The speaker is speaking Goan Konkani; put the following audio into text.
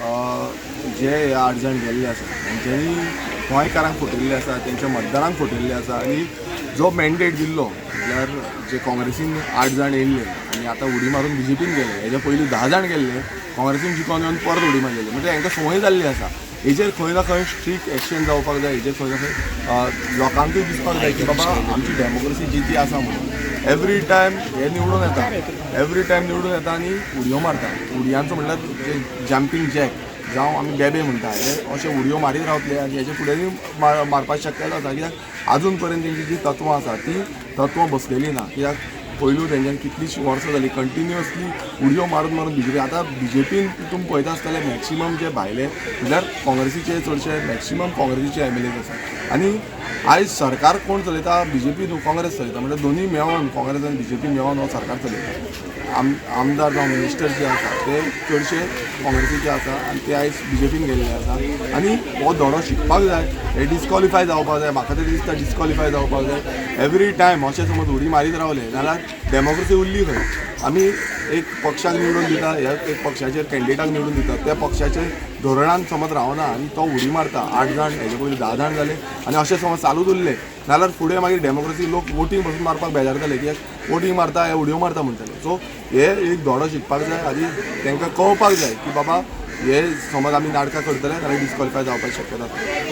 जे हे 8 जाण गेल्ले आसा तेंच्यांनी गोंयकारांक फटयल्ले आसा, तेंच्या मतदारांक फटयल्ले आसा. आनी जो मॅन्डेट दिल्लो म्हळ्यार जे काँग्रेसीन 8 जाण येयल्ले आनी आतां उडी मारून बीजेपीन गेले, हेज्या पयलीं 10 जाण गेल्ले काँग्रेसीन जिखोन येवन परत उडी मारलेली. म्हणजे हेंकां संवय जाल्ली आसा. हेजेर खंय ना खंय स्ट्रीक्ट एक्शन जावपाक जाय. हेजेर खंय ना खंय लोकांकूय दिसपाक जाय की बाबा आमची डेमोक्रेसी जिती आसा म्हणून. एवरी टायम हे निवडून येता, एवरी टायम निवडून येता आनी उडयो मारता. उडयांचो म्हणल्यार जे जम्पींग जॅक जावं आमी बेबे म्हणटा, हे अशे उडयो मारीत रावतले आनी हेच्या फुडेंय मारपाची शक्यता आसा. कित्याक आजून पर्यंत तेंची जी तत्वां आसा ती तत्वां बसलेली ना. कित्याक पयलू तेंच्यान कितलीशीं वर्सां जालीं कंटिन्युअसली उडयो मारून मारून बीजेपी. आतां बीजेपीन तुमी पळयता आसतले मॅक्सिमम जे भायले म्हणल्यार काँग्रेसीचे चडशे मॅक्सिमम काँग्रेसीचे एमएलएज आसा. आनी आयज सरकार कोण चलयता? बीजेपी न्हू, काँग्रेस चलयता. म्हणल्यार दोनूय मेळोन, काँग्रेस आनी बीजेपी मेळोन हो सरकार चलयता. आमदार जावं मिनिस्टर जे आसा ते चडशे काँग्रेसीचे आसा आनी ते आयज बीजेपीन गेल्ले आसा. आनी हो धडो शिकपाक जाय, हे डिस्कॉलिफाय जावपाक जाय. म्हाका तरी दिसता डिस्कॉलिफाय जावपाक जाय. एवरी टायम अशें समज उडी मारीत रावले जाल्यार डेमोक्रेसी उरली खंय? आमी एक पक्षाक निवडून दिता, ह्या एक पक्षाचेर कॅन्डिडेटाक निवडून दिता, त्या पक्षाचे धोरणान समज रावना आनी तो उडी मारता. 8 जाण, हेजे पयलीं 10 जाण जाले आनी अशें समज चालूच उरले जाल्यार फुडें मागीर डेमोक्रेसी लोक वोटींग पसून मारपाक बेजारतले. कित्याक वोटींग मारता, हे उडयो मारता म्हणटले. सो हे एक धडो शिकपाक जाय आनी तांकां कळपाक जाय की बाबा हे समज आमी नाटकां करतले जाल्यार डिस्कॉलिफाय जावपाची शक्यता आसा.